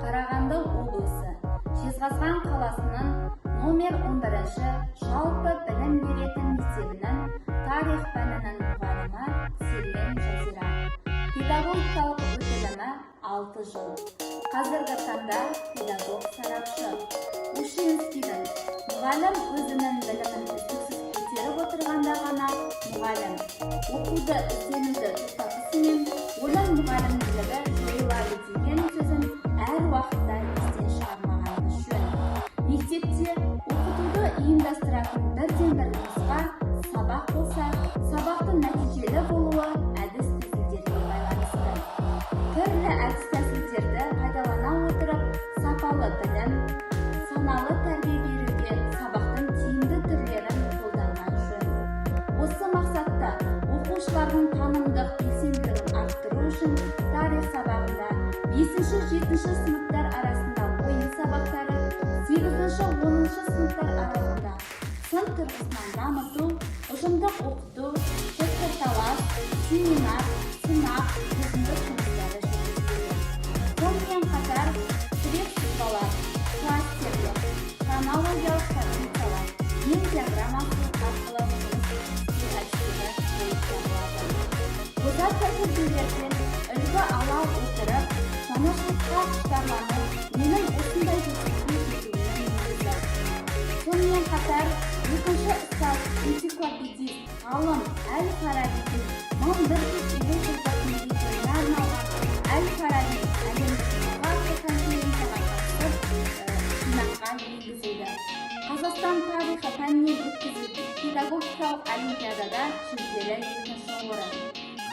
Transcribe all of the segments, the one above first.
Қарағанды облысы, Жезқазған қаласының номер 11 жалпы білім беретін мектебінің тарих пәнінің мұғалімі Серуен Жазира. Педагогикалық өтілімі 6 жыл. Қазіргі таңда педагог сарапшы. Ушинскийдің «Мұғалім өзінің білімін үздіксіз көтеріп отырғанда ғана мұғалім, оқуды, ізденуді тоқтатысымен оның мұғалімділігі жойылады» деген сөзін әр уақытта естен шығармағанымыз жөн. Мектепте оқытуды ұйымдастыратын бірден бір нұсқа сабақ болса, сабақтың нәтижелі болуы әдіс тәсілдерге байланысты. Түрлі әдіс тәсілдерді пайдалана отырып, сапалы білім, саналы тәрбие беруге сабақтың тиімді түрлерін қолданған жөн. Осы мақсатта оқушылардың танымдық белсенділігін арттыру үшін тарих сабағында 5-7 сыныптар арасында ойын сабақтары, 8-10 сыныптар аралығында сын тұрғысынан дамыту, ұжымдық оқыту, пікірталас, семинар, сынақ, өзіндік жұмыстары жүргізіледі. Сонымен қатар тірек сызбалар, кластерлер, хронологиялық таблицалар, Венн диаграммасы арқылы жұмыс істеу әдістері болып табылады. Озат тәжірибелерден үлгі ала отырып, жаңашылдыққа құштарлану менің осындай жетістікке жетуімнің негізі. Сонымен қатар екінші ұстаз, энциклопедист ғалым әл Фарабидің 1150 жылдық мерейтойына арналған «Әл Фараби әлемдік тұлға» атты конференцияға қатысып, жинаққа енгізілді. Қазақстан тарихы пәнінен өткізілген педагогикалық олимпиадада жүлделі екінші орын,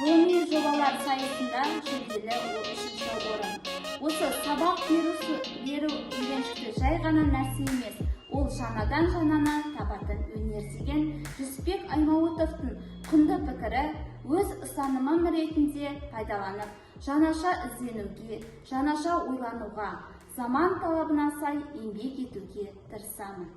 ғылыми жобалар сайысында жүлделі үшінші орын. Осы сабақ беру үйреншікті жай ғана нәрсе емес, ол жаңадан жаңаны табатын өнер деген Жүсіпбек Аймауытовтың құнды пікірі өз ұстанымым ретінде пайдаланып, жаңаша ізденуге, жаңаша ойлануға, заман талабына сай еңбек етуге тырысамын.